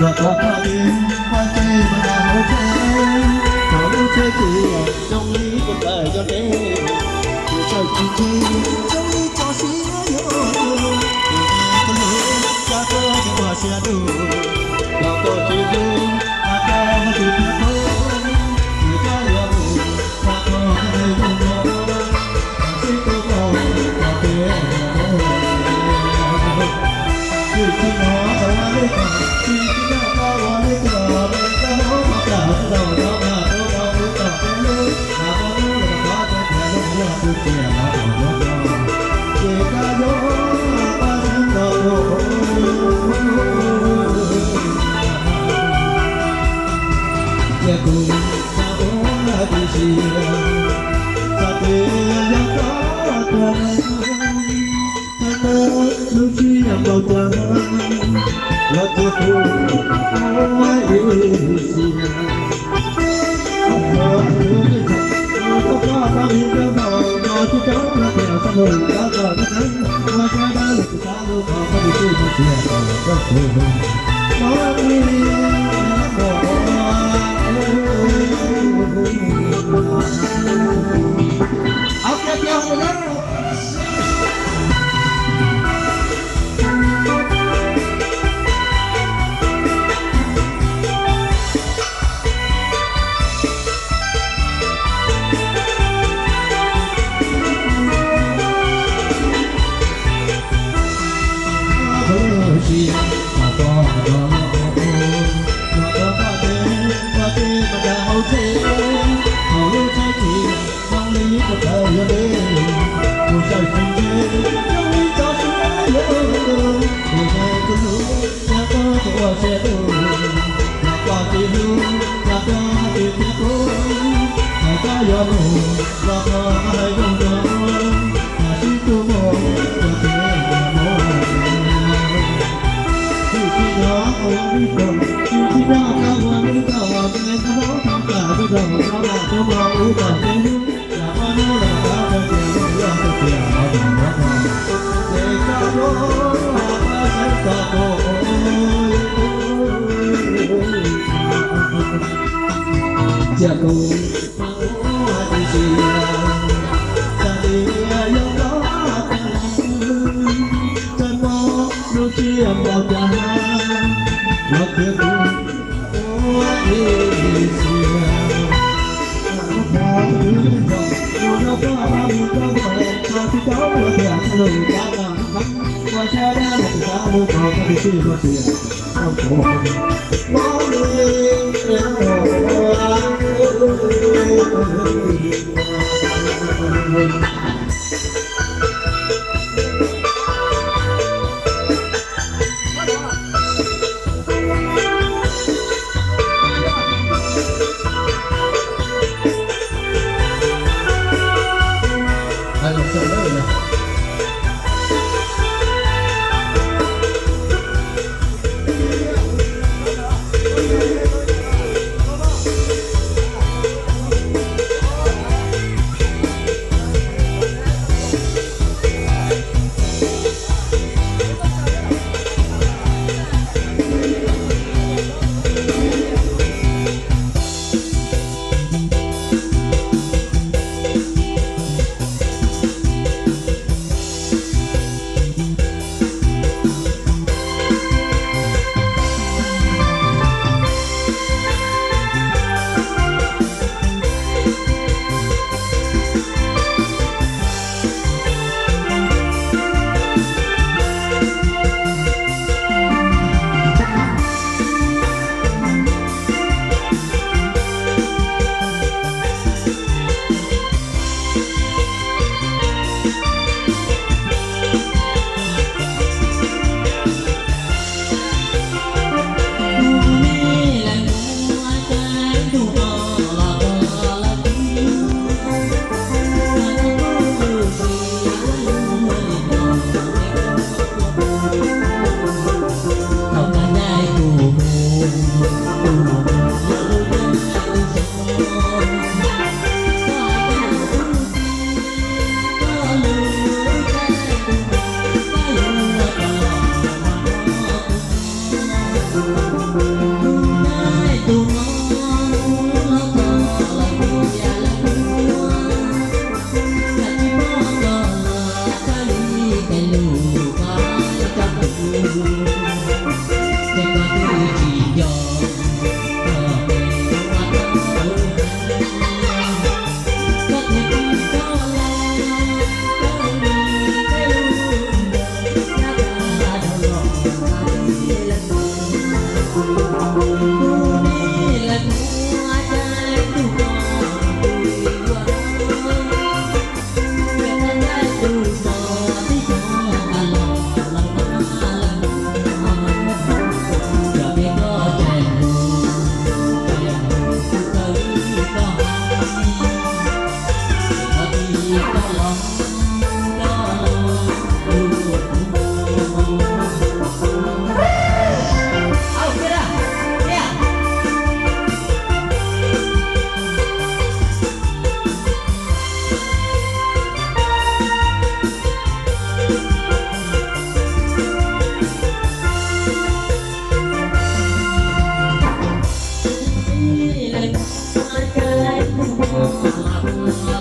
Los koj koj tib pab tsev mas nag hauv tsev, thaum lub tsheb tias zoo li koj tawm yog deb, tus tawm tsis ntse zoo li tso siab yog, tus neeg tus hlub, koj koj tsis muaj siab dub, los koj tsis hlub, mas koj tsis thiab hlub, tus koj yuav mus, mas koj hais zoo no, sib tw los, koj thiaj Tsis tsis hnov tau ua li ko, tsis tsis hnov tau ua li ko, me koj hlob koj tawm tsis tau, koj mas koj tau ua kom peb lub, mas koj lub los koj txawj tias lub ua tus tias los kom ua ko, ces koj yuav pab sib tau. Cia kuv xav ua tib si, xav tias yog koj tuag, thawj tawm lub tsiab npaum cas los cia kuv ua ib siab. Ua tus neeg txom nyem, ua koj pab mi koj npaum no tsis tau los tias txoj lus koj kom koj teeb, ua sab dab lug tus sab lub qhov koj tus tij muaj sia kom koj tug. Cia kuv ua tib si, xav tias yog koj tuag, txawm muaj lub tsiab npaum cas los cia kuv ua ib siab. Ua rau koj pab mi koj npaum no tsis tau los tias txoj lus koj kom koj teeb, ua sab dab lug tus sab lub qhov koj tus tij muaj sia kom koj tug. Ua, ua, ua.